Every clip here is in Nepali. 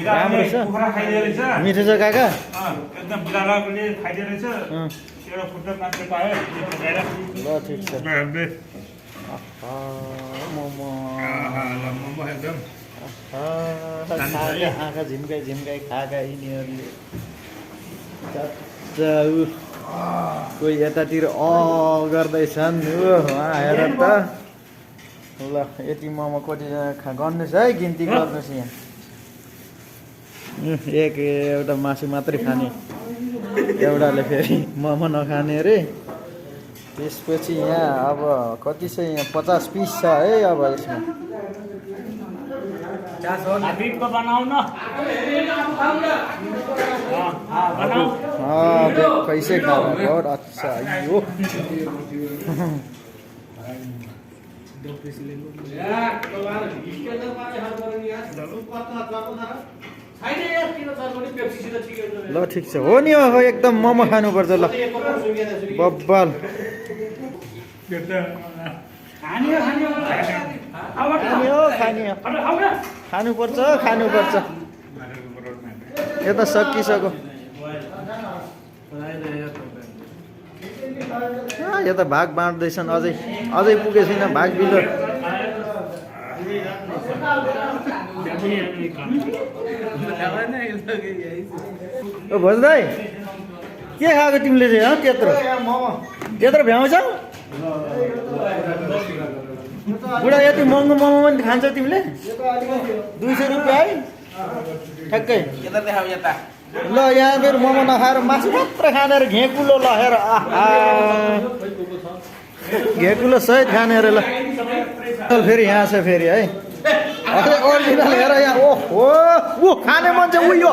राम्रो छ मिठो छ काका एकदम बिरालोले खाइदियो रहेछ एउटा फुट्टो मात्र पायो ल ठिक छ मोमो एकदम आँखा झिम्काइ झिम्काइ खाएका यिनीहरूले कोही यतातिर गर्दैछन् हेर त ल यति मोमो कतिजना गर्नुहोस् है गिन्ती गर्नुहोस् यहाँ एउटा मासु मात्रै खाने एउटाले फेरि मोमो नखाने अरे त्यसपछि यहाँ अब कति छ यहाँ 50 पिस छ है अब यसमा कैसे खा रहा है और अच्छा यो ल ठिक छ हो नि हो एकदम मोमो खानुपर्छ ल बब्बल खानुपर्छ खानुपर्छ यता सकिसक्यो यता भाग बाँड्दैछन् अझै पुगेको छैन भाग बिलो भोज दाइ के खाएको तिमीले चाहिँ त्यत्रो त्यत्रो भ्याउँछौ बुढा यति महँगो मोमो पनि खान्छौ तिमीले 200 रुपियाँ है ठ्याक्कै ल यहाँ मेरो मोमो नखाएर मासु मात्र खानेर घेकुलो ल हेर घेकुलो सहित खाने अरे ल फेरि यहाँ छ फेरि है ओरिजिनल हेर यहाँ ओहो खाने मान्छे उयो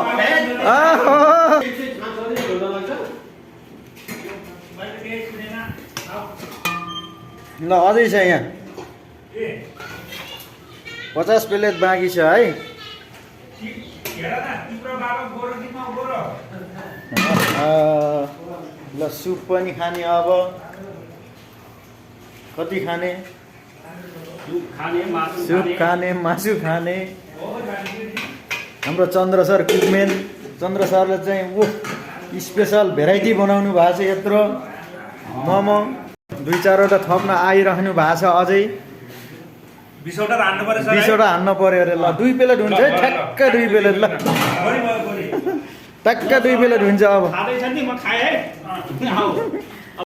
ल अझै छ यहाँ 50 प्लेट बाँकी छ है ल सुप पनि खाने अब कति खाने सुप खाने मासु खाने हाम्रो चन्द्र सर कुकमेन चन्द्र सरले चाहिँ स्पेसल भेराइटी बनाउनु भएको छ यत्रो मोमो 2-4वटा थप्न आइराख्नु भएको छ अझै 20वटा हान्नु पर्यो 20वटा हान्नु पर्यो अरे ल 2 प्लेट हुन्छ है ठ्याक्क 2 प्लेट ल टक्क 2 प्लेट हुन्छ अब खाँदैछ नि म खाएँ है